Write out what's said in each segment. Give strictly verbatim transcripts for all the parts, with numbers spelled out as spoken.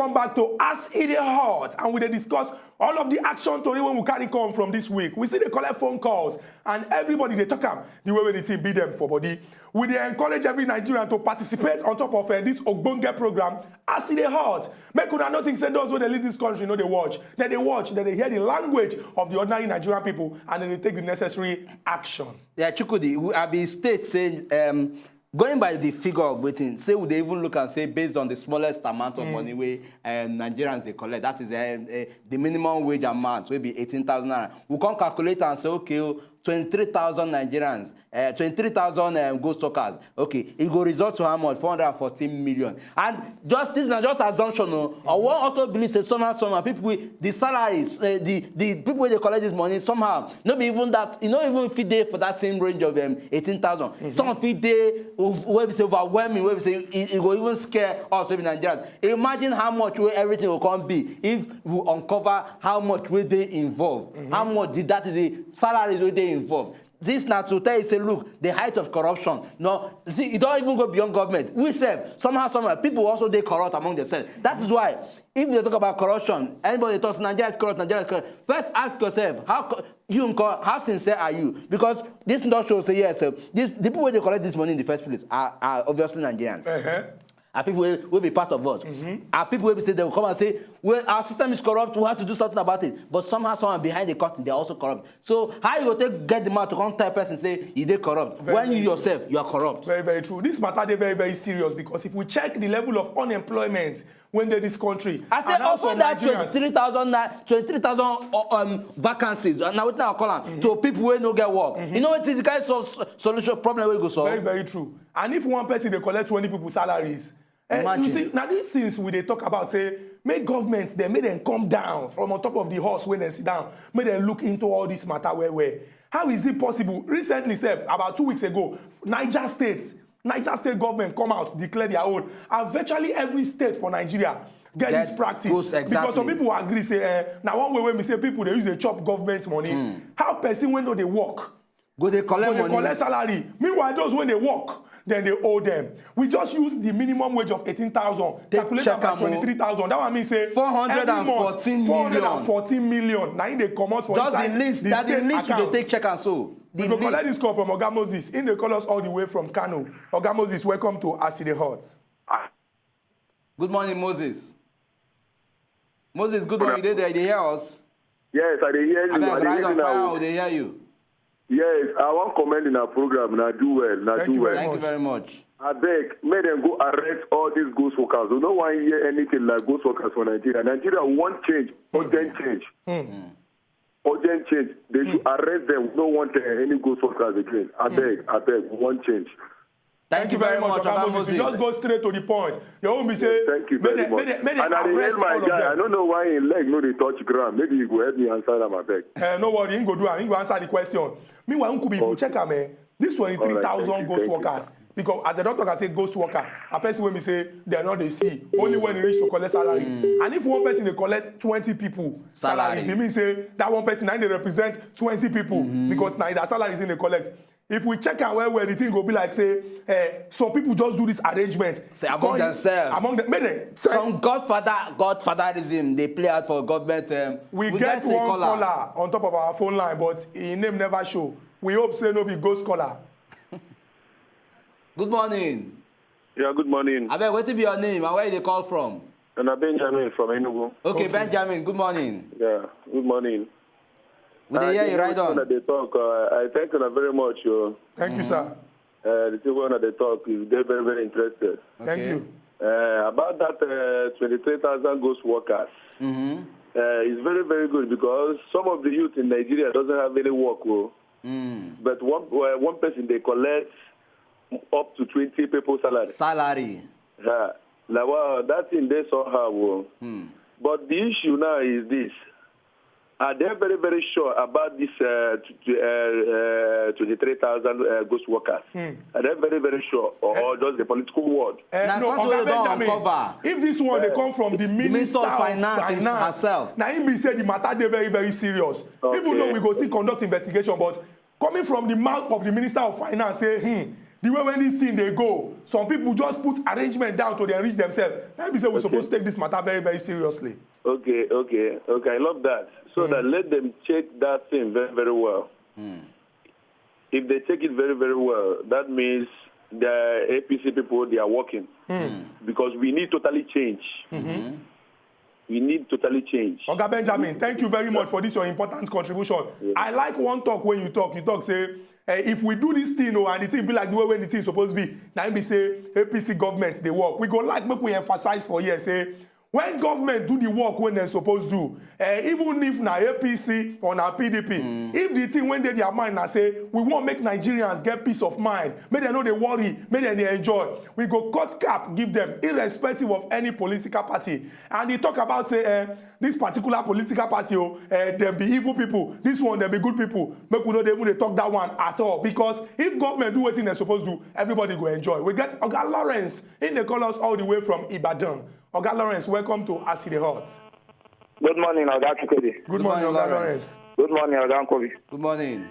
Come back to As E Dey Hot, and we dey discuss all of the action tori wey we carry come from this week. We still dey collect phone calls, and everybody dey talk am the way wey the thing be them for body. We dey encourage every Nigerian to participate on top of uh, this ogbonge program, As E Dey Hot. Make una no think say those wey dey lead this country no dey watch. Dem dey watch, dem dey hear the language of the ordinary Nigerian people, and dem dey take the necessary action. Yeah, Chukwudi, we- I be state say um, going by the figure of wetin say we dey even look and say based on the smallest amount of money wey um, Nigerians dey collect, that is um, uh, the minimum wage amount wey be eighteen thousand naira, we come calculate and say okay o, twenty-three thousand Nigerians, uh, twenty-three thousand um, ghost workers, okay, e go result to how much? Four hundred and fourteen million. And just this na just assumption o. I wan also believe say somehow somehow people wey the salaries, uh, the the people wey dey collect this money somehow no be even that e no even fit dey for that same range of um, eighteen thousand. Some fit dey wey be say overwhelming, wey be say e e go even scare us wey be Nigerians. Imagine how much wey everything go come be if we uncover how much wey dey involved, how much the that is the salaries wey dey involved. This na to tell you say look, the height of corruption. No, see, e don even go beyond government. We sef somehow somehow people also dey corrupt among themselves. That is why if you dey talk about corruption, anybody dey talk say Nigeria is corrupt, Nigeria is corrupt, first ask yourself how co- you nko how sincere are you? Because this don show say yes, uh, this the people wey dey collect this money in the first place are are obviously Nigerians. Are people wey wey be part of us. Are people wey be say dem go come and say well our system is corrupt, we have to do something about it, but somehow someone behind the curtain they are also corrupt. So how you go take get the mouth to come tell person say you dey corrupt when you yourself you are corrupt? Very, very true. This matter dey very, very serious because if we check the level of unemployment wey dey this country, I say and how open some that Nigerians twenty-three thousand na twenty-three thousand um, vacancies, na wetin I call am, to people wey no get work. You know wetin the kind of solution problem wey go solve? Very, very true. And if one person dey collect twenty people salaries, eh, you Imagine. See, na these things we dey talk about say make government dem make dem come down from on top of the horse wey dem sit down, make dem look into all this matter well well. How is it possible? Recently sef, about two weeks ago, Niger State, Niger State government come out declare their own, and virtually every state for Nigeria get Get this practice goes exactly. Because some people agree say eh, na one way wey be say people dey use dey chop government money. How person wey no dey work go dey collect go dey money collect salary, meanwhile those wey dey work dem dey owe dem. We just use the minimum wage of eighteen thousand, take calculate check am by am o. Twenty-three thousand. That one mean say four hundred and fourteen million. Every month four hundred and fourteen million na im dey comot for just inside the list the that the state list you dey account. Take check am so. The We go list. Collect this call from Oga Moses. He dey call us all the way from Kano. Oga Moses, welcome to As E Dey Hot. Good morning, Moses. Moses, good morning. You dey there? You dey hear us? Yes, I dey hear you. Abeg, I dey ride hear on you fire, now. We dey hear you. Yes, I wan commend una program. Una do well. Una Thank do you well. Very Thank much. You very much. Abeg, make dem go arrest all these ghost workers. We no wan hear anything like ghost workers for Nigeria. Nigeria want change, urgent change. Urgent change. They should arrest them. We no want uh, any ghost workers again. Abeg, abeg, we want change. Thank you very much, Oga Moses. Just go straight to the point. Your own be say, thank you very much. Make they, make they, make they and I dey hear my guy. I don't know why him leg no dey touch ground. Maybe you go help me answer am abeg. Uh, no worry, him go do am. Him go answer the question. Meanwhile, Nkubi, if you check am, eh, this twenty-three thousand ghost workers, because as the doctor can say ghost worker, a person wey be say dem no dey see, only when e reach to collect salary. And if one person dey collect twenty people salaries, e mean say that one person na im dey represent twenty people, because na their salaries im dey collect. If we check am well well, the thing go be like say eh, some people just do this arrangement. Say among themselves. Among them, make them. Some godfather, godfatherism dey play out for government. Um, we get one caller on top of our phone line, but him name never show. We hope say no be ghost caller. Good morning. Yeah, good morning. Abeg, wetin be your name and where you dey call from? Na Benjamin from Enugu. Okay, Benjamin, good morning. Yeah, good morning. We dey hear you, ride on. Una dey talk. Uh, I thank una very much. Uh, thank you, sir. Uh, the thing wey una dey talk is dey very very interested. Thank you. Uh, about that uh, twenty-three thousand ghost workers, mm-hmm. Uh, it's very very good because some of the youth in Nigeria doesn't have any work. Oh. Mm. But one uh, one person dey collect up to twenty people salary. Salary. Yeah. Now, wow, that thing dey somehow. Oh. Mm. But the issue now is this. Are they very, very sure about this uh, t- uh, uh, twenty-three thousand uh, ghost workers? Are they very, very sure? Or, or just the political word? Uh, Na no, something Oga wey don Benjamin, uncover. If this one dey come from the Minister minister of of Finance Finance, herself. Na him be say the matter dey very, very serious. Even Okay. Though we go still conduct investigation, but coming from the mouth of the Minister of Finance say, hmm, the way when this thing dey go, some people just put arrangement down to dey enrich themselves. Na be say we suppose take this matter very, very seriously. Okay, okay, okay. I love that. So that let them check that thing very, very well. If they take it very, very well, that means the A P C people, they are working. Because we need totally change. We need totally change. Oga Benjamin, thank you very much for this your important contribution. I like one talk when you talk. You talk say, eh, if we do this thing, oh, and the thing be like the way when the thing suppose be, na im be say A P C government dey work. We go like make we emphasize for here say when government do the work when dem suppose do, eh, even if na A P C or na P D P, if the thing wey dey their mind na say we wan make Nigerians get peace of mind, make dem no dey worry, make dem dey enjoy, we go cut cap give them irrespective of any political party. And e talk about say, eh, this particular political party, oh, eh, dem be evil people, this one dem be good people. Make we no dey even dey talk that one at all, because if government do wetin dem suppose do, everybody go enjoy. We get Oga Lawrence, im dey call us all the way from Ibadan. Oga Lawrence, welcome to As E Dey Hot. Good morning, Oga Chukwudi. Good morning, Oga Lawrence. Good morning, Oga Nkobi. Good morning.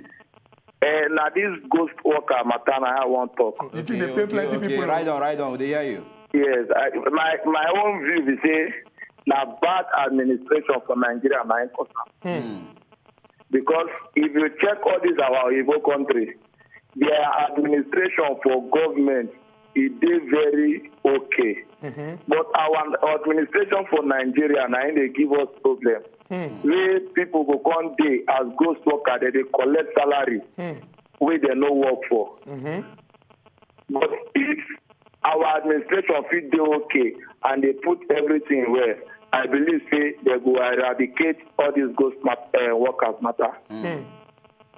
Uh, na this ghost worker matter na I wan talk. The thing dey pain plenty Okay, people. ride on, ride on. We dey hear you. Yes, I, my my own view be say na bad administration for Nigeria na im cause am. Because if you check all these our Igbo country, their administration for government e dey very okay. But our administration for Nigeria na im dey give us problem. Wey people go come dey as ghost worker, dem dey collect salary wey dem no work for. But if our administration fit dey okay and dey put everything well, I believe say dem go eradicate all these ghost mat- uh, workers matter.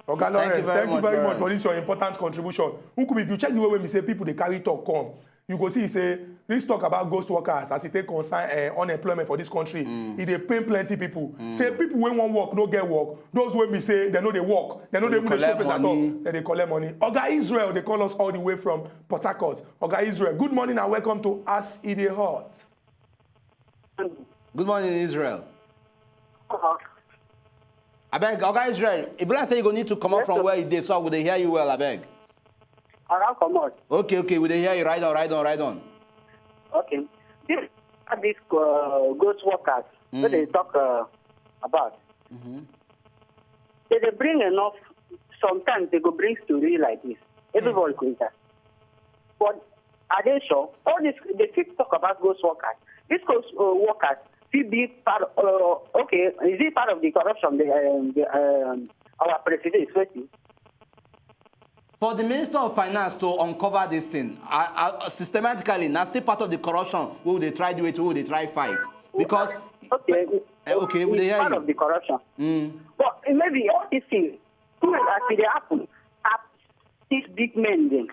Oga Lawrence, very thank you much, very much Lawrence. For this your important contribution. Nkubi, if you check the way wey we say people dey carry talk come, you go see say this talk about ghost workers as e take concern uh, unemployment for this country, e dey pain plenty people. Say people wey wan work no get work. Those wey be say dem no dey work, dem no dey even dey show collect face at all. Money. Dem dey collect money. Oga Israel dey call us all the way from Port Harcourt. Oga Israel, good morning and welcome to As E Dey Hot. Good morning, Israel. Abeg, Oga Israel, e be like say you go need to comot from where you dey, so we dey hear you well. Abeg. I don comot. Okay, okay, we dey hear you. Ride on, ride on, ride on. Okay. This this uh, ghost workers wey dey talk uh, about. They dey bring enough. Sometimes they go bring story like this. Everybody go hear. But are they sure? All this they fit talk about ghost workers. These ghost uh, workers fit be part. Uh, okay, is it part of the corruption? The, um, the um, our president is waiting. For the Minister of Finance to uncover this thing, uh, uh, systematically, na still part of the corruption wey we dey try do it, wey we dey try fight. Because Okay. Eh, okay, we dey hear Part you. Of the corruption. Mm. But maybe all these things, too, as e dey happen, are these big men dem.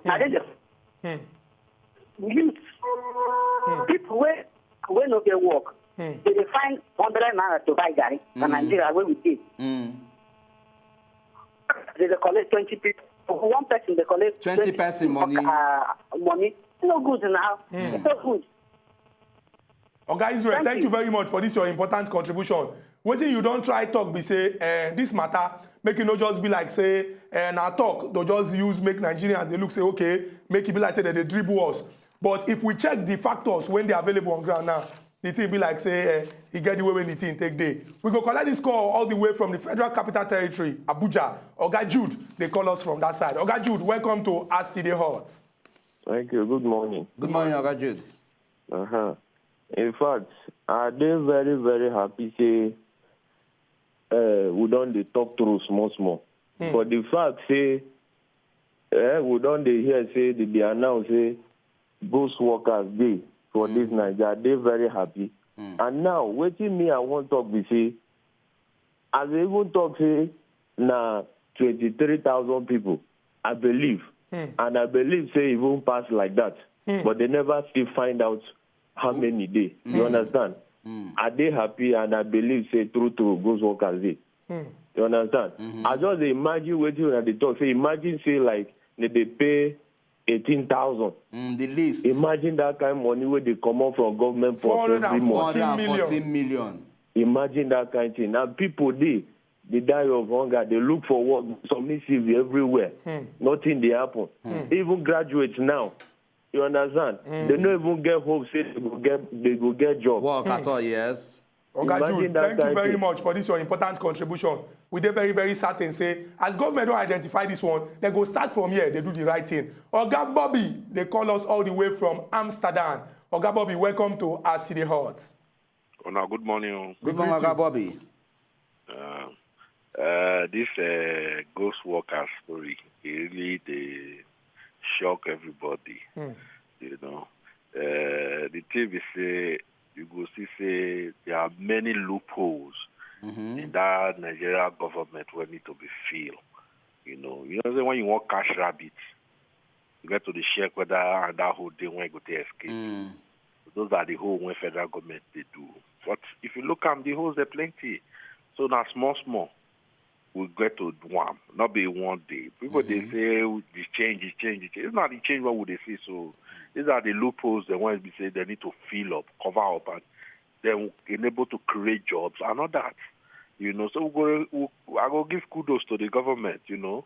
Are they the youth? People wey wey no get work, they dey find hundred naira to buy garri for Nigeria wey we dey. Mm. They dey collect twenty people. One person dey collect Twenty person money. Uh, money. E no good now. E no good. Oga Israel, Thank thank you. You very much for this your important contribution. Wetin you don try talk be say eh, this matter make e no just be like say eh, na talk to just use make Nigerians dey look say okay, make e be like say dem dey dribble us. But if we check the factors wey dey available on ground now, the thing be like say eh, e get the way wey the thing take dey. We go collect this call all the way from the Federal Capital Territory, Abuja. Oga Jude dey call us from that side. Oga Jude, welcome to As E Dey Hot. Thank you. Good morning. Good morning, Oga Jude. Uh-huh. In fact, I dey very, very happy say uh, we don dey talk through small, small. But the fact say uh, we don dey hear say they dey announce say ghost workers dey for this Naija, I dey very happy. And now, wetin me I wan talk be say, as they even talk say na twenty-three thousand people, I believe, and I believe say even pass like that, but they never still find out how many dey. You understand? I dey happy and I believe say true, true ghost workers dey. You understand? I just dey imagine wetin una dey talk. Say imagine say like they dey pay eighteen thousand. Mm, the least. Imagine that kind money wey dey comot from government purse every month. Four hundred and Fourteen million. Fourteen million. Imagine that kind thing. Now people dey dey die of hunger, dey look for work, submissive everywhere. Nothing dey happen. Even graduates now, you understand? They no even get hope say they go get, they go get job. Work at all, yes. Oga Jude, thank you very much for this your important contribution. We dey very, very certain say as government don identify this one, they go start from here, they do the right thing. Oga Bobby, they call us all the way from Amsterdam. Oga Bobby, welcome to As E Dey Hot. Una good morning. Good morning, Oga Bobby. Uh, uh, this uh, ghost worker story, it really dey shock everybody. You know, uh, the thing is say you go see say there are many loopholes in that Nigeria government wey need to be filled. You know, you know say when you want catch rabbit, you get to the check whether that hole dey wey go take escape. Those are the hole wey federal government dey do. But if you look am, the holes dey plenty. So na small small we get to do am. No be one day. People dey say the change, the change, the change. It's not the change wey we dey see. So these are the loopholes dem wey be say they need to fill up, cover up, and then enable to create jobs and all that. You know, so we go, we, I go give kudos to the government, you know,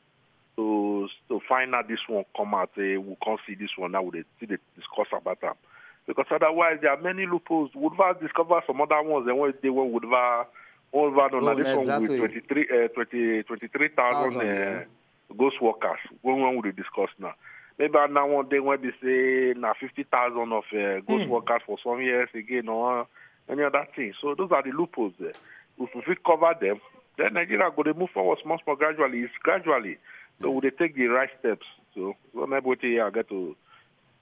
to to find out this one come out. Eh, we can't see this one now. We dey still dey discuss about am because otherwise there are many loopholes. We would have discovered some other ones. And when they were would have, would have done Oh, this one exactly. With twenty-three, uh, twenty, twenty-three thousand Thousand, yeah. uh, ghost workers. When when we dey discuss now, maybe now one day when they say now fifty thousand of uh, ghost workers for some years again or uh, any other thing. So those are the loopholes there. If we fit cover them, then Nigeria go dey move forward small small gradually. It's gradually. So we dey take the right steps. So so na wetin I get to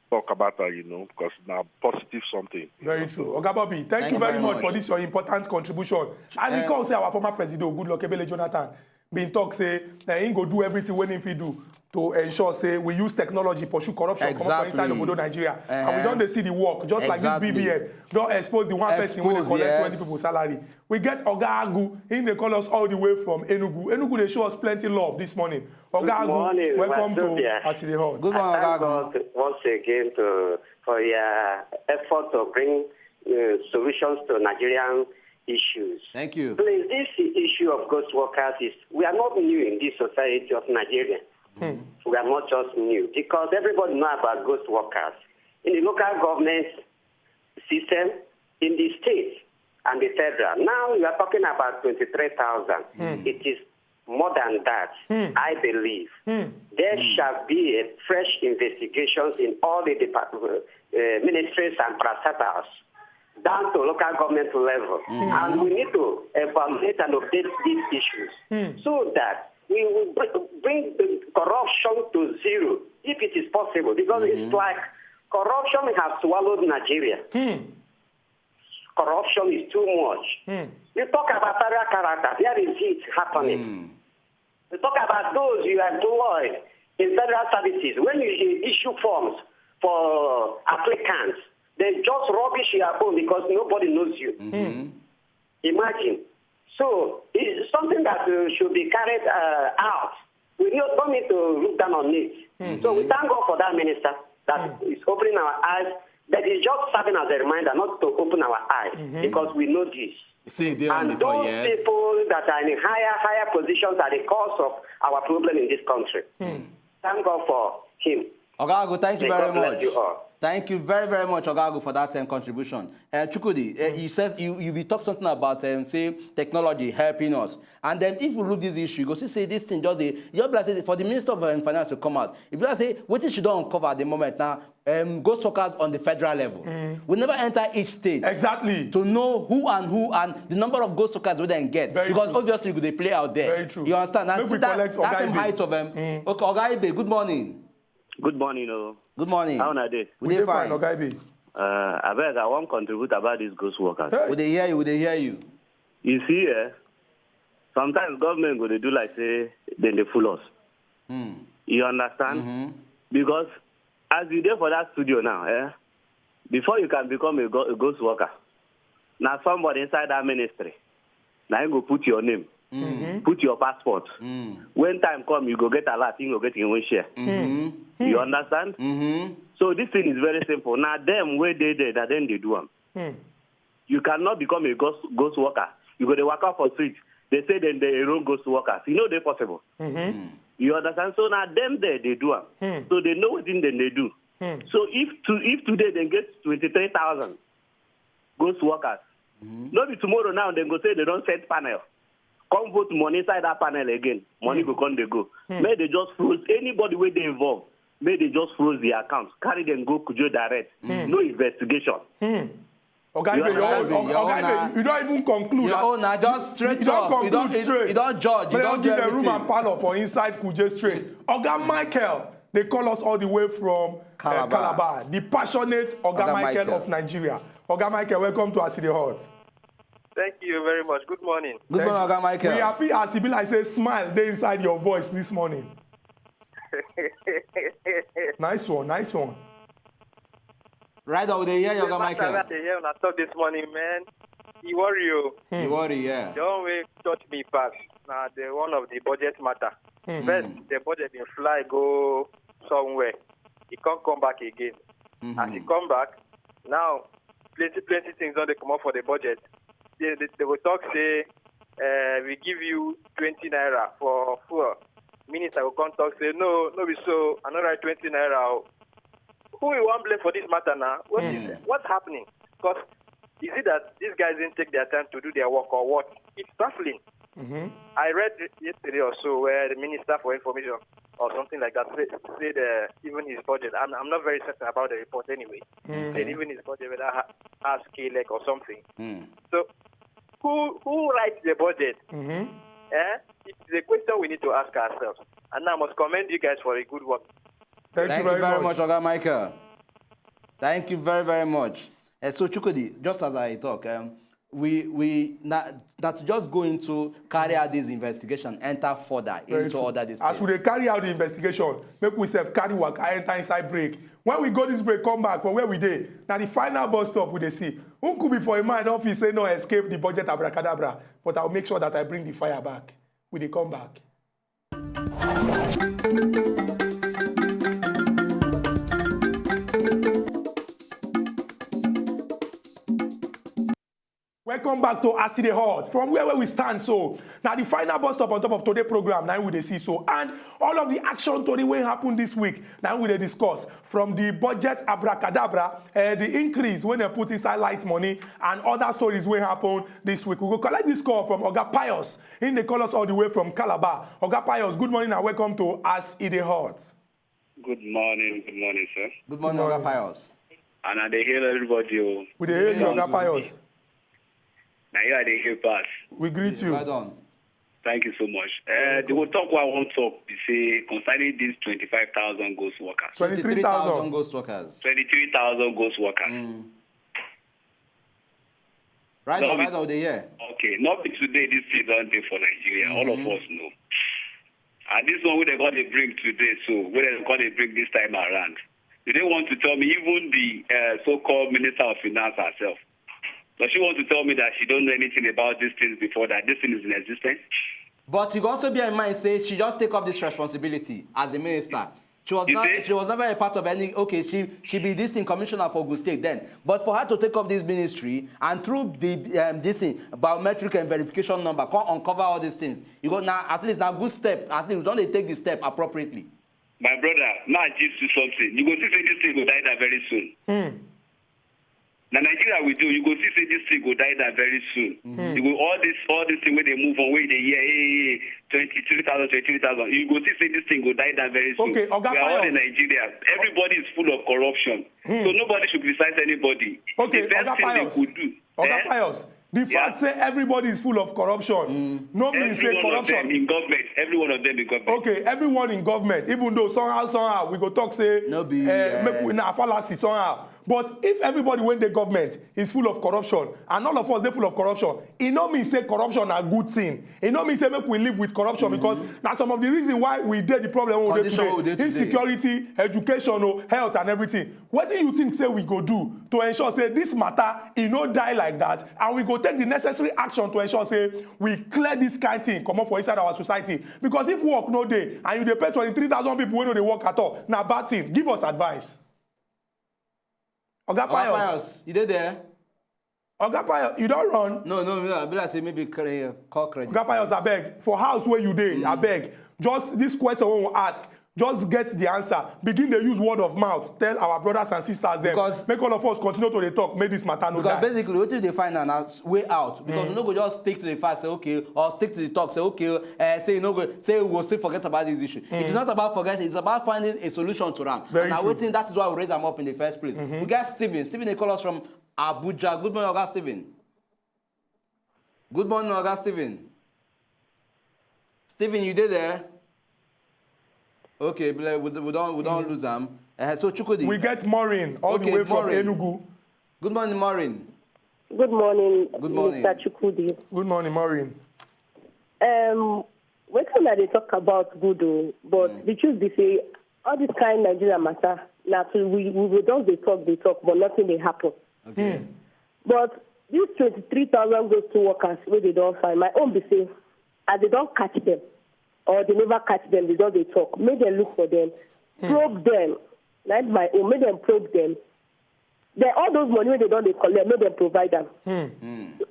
talk about that, you know, because na positive something. Very true. Oga Bobby, thank, you very much for this your important contribution. And we come say our former president, Goodluck Ebele Jonathan, been talk say na him go do everything wey him fit do to ensure say we use technology pursue corruption comot for inside Exactly. Obodo Nigeria. And we Uh-huh. don dey see the work, just like this Exactly. B V N don expose the one person wey dey Expose, collect yes. twenty people salary. We get Oga Agu, him dey call us all the way from Enugu. Enugu dey show us plenty love this morning. Oga Good Agu, morning, welcome to Wazobia. As E Dey Hot. Good morning, I thank Oga Agu. God once again to, for your effort to bring uh, solutions to Nigerian issues. Thank you. Please, this issue of ghost workers is, we are not new in this society of Nigeria. We are not just new because everybody know about ghost workers. In the local government system, in the state, and the federal. Now you are talking about twenty-three thousand. It is more than that, I believe. There shall be a fresh investigations in all the depart- uh, ministries and parastatals down to local government level. And we need to evaluate and update these issues so that we will br- bring the corruption to zero if it is possible, because it's like corruption has swallowed Nigeria. Corruption is too much. You talk about federal character, there is it happening. You talk about those you employ in federal services. When you issue forms for applicants, they just rubbish your own because nobody knows you. Imagine. So it's something that uh, should be carried uh, out. We need, don't need to look down on it. So we thank God for that minister that is opening our eyes, that is just serving as a reminder not to open our eyes because we know this. See, they on And before, those yes. people that are in higher, higher positions are the cause of our problem in this country. Thank God for him. Oga Agu, thank you May very God bless much. You all. Thank you very, very much, Oga Agu, for that um, contribution. Uh, Chukwudi, uh, he says you, you be talk something about um, say technology helping us, and then if we look this issue, you go see say this thing just dey. You be like say for the Minister of um, Finance to come out, if you like say wetin she don uncover at the moment now, um, ghost workers on the federal level. We never enter each state Exactly. To know who and who and the number of ghost workers we then get Very because true. Obviously you go dey play out there. Very true. You understand? Make we That, collect that Oga same Ibe. Height of um, okay, Oga Ibe, good morning. Good morning o. Good morning. How una dey? We dey Fine, fine. Oga Ibe. Uh, abeg, I wan contribute about this ghost workers. Hey. We dey hear you. We dey hear you. You see, eh, sometimes government go dey do like say dem dey fool us. You understand? Because as you dey for that studio now, eh, before you can become a, go- a ghost worker, na somebody inside that ministry, na him go put your name, put your passport. When time come, you go get alert, him go get him own share. You understand? So this thing is very simple. Na dem wey dey there, na dem dey do am. You cannot become a ghost, ghost worker. You go dey waka for street, They say dem dey erode ghost workers. E no dey possible. You understand? So na dem there dey do am. So they know wetin dem dey do. So if to, if today dem get twenty-three thousand ghost workers, no be tomorrow now dem go say they don set panel. Come vote money inside that panel again. Money go come dey go. Make they just froze anybody wey dey involved. Make they just froze the account. Carry them go Kujo direct. No investigation. Oga You Ibe, your are own, right. Your Oga own na- Ibe, you don't even conclude. Your own na just straight You don't talk. You conclude don't, straight. you don't judge. You But don't they do give them room everything. And parlor for inside Kuje straight. Oga Michael, they call us all the way from uh, Calabar. Calabar. The passionate Oga, Oga Michael, Michael. Of Nigeria. Oga Michael, welcome to Aside Hot. Thank you very much. Good morning. Good Thank morning, you. Oga Michael. We happy as e be like say smile dey inside your voice this morning. Nice one, nice one. Right now, we dey hear you, Oga Matter Michael. That I hear on top this morning, man. You worry you. You worry, yeah. The one way touch me pass. Now the one of the budget matter. First, the budget in fly go somewhere. It can't come back again. As it come back, now plenty plenty things don dey comot for the budget. They, they, they go talk say uh, we give you twenty naira for fuel. Minister go come talk say no, no be so. I no write twenty naira. O. Who we wan blame for this matter now? What is what's happening? Because is it that these guys didn't take their time to do their work or what? It's baffling. I read yesterday or so where the minister for information or something like that said, said uh, even his budget. I'm, I'm not very certain about the report anyway. Said even his budget whether ha- has K-leg or something. So who who writes the budget? Eh? It's a question we need to ask ourselves. And I must commend you guys for a good work. Thank, Thank you very, much. Oga Michael. Thank you very, very much. Uh, so, Chukudi, just as I talk, um, we we na, that just going to carry out this investigation, enter further Very into true. Other this As we dey carry out the investigation, make we sef carry waka enter inside break. When we go this break, come back for where we dey. Now the final bus stop we dey see. Who could be for a man office say no escape the budget abracadabra, but I'll make sure that I bring the fire back. We dey come back. Welcome back to Aside Hot. From where, where we stand so, now the final bus stop on top of today program, now we dey see so. And all of the action tori wey happen this week, now we dey discuss. From the budget abracadabra, uh, the increase when they put inside light money, and other stories wey happen this week. We go collect this call from Oga Pius. He dey call us all the way from Calabar. Oga Pius, good morning and welcome to Aside Hot. Good morning, good morning, sir. Good morning, Oga Pius. And I dey hail everybody. Oh. We dey hail you, Oga Pius. Now here I dey hail pass. We greet you. Well done. Thank you so much. Uh, the whole talk I want talk be say concerning these twenty-five thousand ghost workers. Twenty-three thousand. Ghost workers. Twenty-three thousand ghost workers. Right No, now, we- right now, they here. Okay, not be today this thing don dey for Nigeria. All of us know. And this one wey they gonna bring today, so wey they gonna bring this time around, do they want to tell me even the uh, so-called minister of finance herself? Does she want to tell me that she don't know anything about these things before that this thing is in existence? But you also bear in mind, say she just take up this responsibility as the minister. She was You not. see? She was never a part of any. Okay, she she be this thing commissioner for Ogun State then. But for her to take up this ministry and through the um, this thing biometric and verification number, come uncover all these things. You go now. At least now, good step. At least we don dey take the step appropriately. My brother, now I gist you something. You go see say this thing go die down very soon. Now Nigeria we do. You go see say this thing go die down very soon. You go all this all this thing where they move on, where they hear, hey, hey, hey, twenty-three thousand, twenty-three thousand. You go see say this thing go die down very soon. Okay, Oga We are all in Pius. Nigeria. Everybody is full of corruption. So nobody should criticize anybody. Okay, The best Oga thing Pius. They could do. Oga eh? Pius, the Yeah. fact say everybody is full of corruption no mean Every say one of them corruption. In government. Every one of them in government. Okay, everyone in government, even though somehow somehow we go talk say No be, uh, eh. Make we na fallacy somehow. But if everybody wey dey government is full of corruption and all of us dey full of corruption, e no mean say corruption na good thing. E no mean say make we live with corruption because na some of the reason why we dey the problem wey we dey Condition wey we today. dey today. Insecurity, education, o, health and everything. Wetin you think say we go do to ensure say this matter e no die like that, and we go take the necessary action to ensure say we clear this kind thing comot for inside our society? Because if work no dey and you dey pay twenty-three thousand people wey no dey work at all, na bad thing. Give us advice. Oga Oga Pius. Pius, you dey there? Oga Pius, you don run? No, no, no, I be like say maybe cre- call credit. Oga Pius, abeg, for house where you dey, abeg, just this question we will ask, just get the answer. Begin dey use word of mouth, tell our brothers and sisters dem. Because make all of us continue to dey talk, make this matter no because die. Basically, wetin dey find na na way out. Because we no go just stick to the fact say okay, or stick to the talk say okay, uh, say you no go say we go still forget about this issue. It is not about forgetting; it's about finding a solution to am. Very and na true. Wetin that is why we raise am up in the first place. We get Stephen. Stephen dey call us from Abuja. Good morning, Oga Stephen. Good morning, Oga Stephen. Stephen, you dey there? Okay, bele- we, we don't we don't lose am. Uh, so Chukwudi. We get Maureen all okay, the way from Maureen. Enugu. Good morning, Maureen. Good morning, Good morning. Mister Chukwudi. Good morning, Maureen. Um, wetin una dey talk about good o, but the truth be say all this kind Nigeria matter na to we we go just dey talk dey talk but nothing dey happen. Okay. But these twenty-three thousand ghost workers wey dey don find, my own be say as they don catch them or they never catch them, they don dey talk. Make dem look for them, probe them. Na im be my own. Make dem probe them. Then all those money wey they don dey collect, make dem provide am.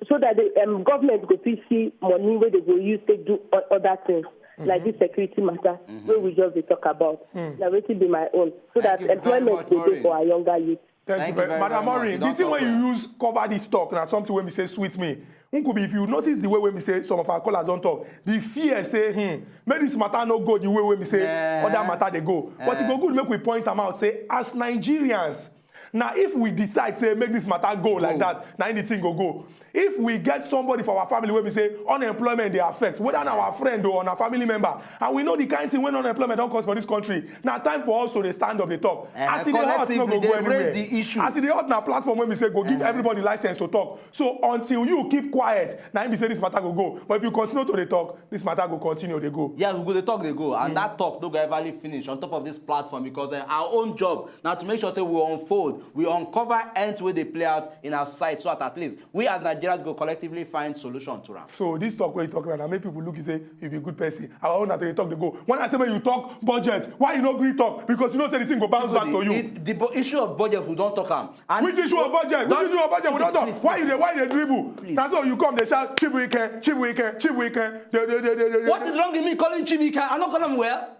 So that the um, government go fit see money wey they go use take do o- other things like this security matter wey we just dey talk about. Na wetin be my own. So Thank that you very employment much, go dey Maureen. For our younger youth. Thank Thank you you very very Madam much. Maureen, You the don thing talk wey well. You use cover this talk na something wey be say sweet me. Nkubi, if you notice the way wey be say some of our callers don talk, the fear say, hmm, make this matter no go the way wey be say Nah. Other matter dey go. But e go good make we point am out say as Nigerians, na if we decide say make this matter go like that, na im the thing go go. If we get somebody for our family wey be say unemployment dey affect, whether na our friend o or na family member, and we know the kind thing wey unemployment don cause for this country, na time for us to dey stand up dey talk. Eh, As e dey hot, no collectively, go go dey raise anywhere. The issue. As e dey hot, na platform wey be say go give everybody license to talk. So until you keep quiet, na im be say this matter go go. But if you continue to dey talk, this matter go continue dey go. Yes, we go dey talk dey go, and that talk no go everly finish on top of this platform because uh, our own job na to make sure say we unfold, we uncover ends wey dey play out in our society so that at least we as Nigerians go collectively find solution to am. So this talk wey you talk now, na make people look you say you be good person. Our own na to dey talk dey go. When I say make you talk budget, why you no gree talk? Because you know say the thing go bounce back to you. It, the bo- issue of budget, we don talk am. And Which issue of budget? Which issue of budget? We don talk. Please, Why you dey why you dey dribble? Please. Na so you come dey shout Chibuike, Chibuike, Chibuike. Dey, dey, dey, dey, dey, dey. What is wrong with me calling Chibuike? I no call am well.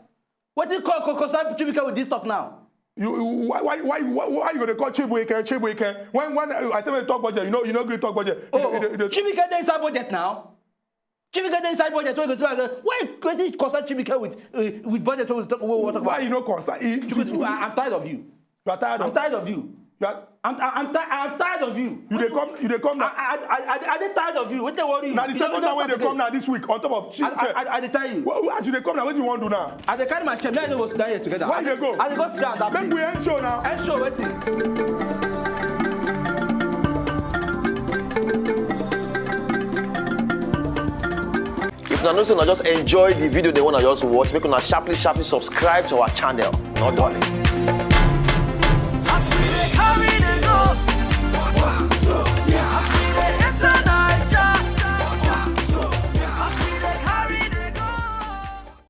Wetin call call call Chibuike with this talk now? You, you why why why why why you go dey call Chibuike, Chibuike? When when I say make you talk budget, you know you no gree talk budget. You Oh, dey- you dey- you dey- Chibuike dey inside budget now. Chibuike dey inside budget. Wey go see why why wetin concern Chibuike with uh, with budget wey we talk wey we wan talk Why about? You no concern? You, Chibuike, I- I'm tired of you. You are tired I'm of. Tired of you. You are, I'm, I'm, I'm, ti- I'm tired of you. You dey come. You dey come now. I, I, I, I, I dey tired of you. Wetin dey worry you? Na the You second don't time wey talk dey come today. Now this week on top of chi- I, chair. I, I, I dey tell you. Well, as you dey come now, wetin you wan do now? I dey carry my chair. Me I no go sit down here together. Why you dey go? I dey go sit down that Make place. We end show now. End show wetin? If una know say una just enjoy the video dem wey una just watch, make una sharply sharply subscribe to our channel. No darling.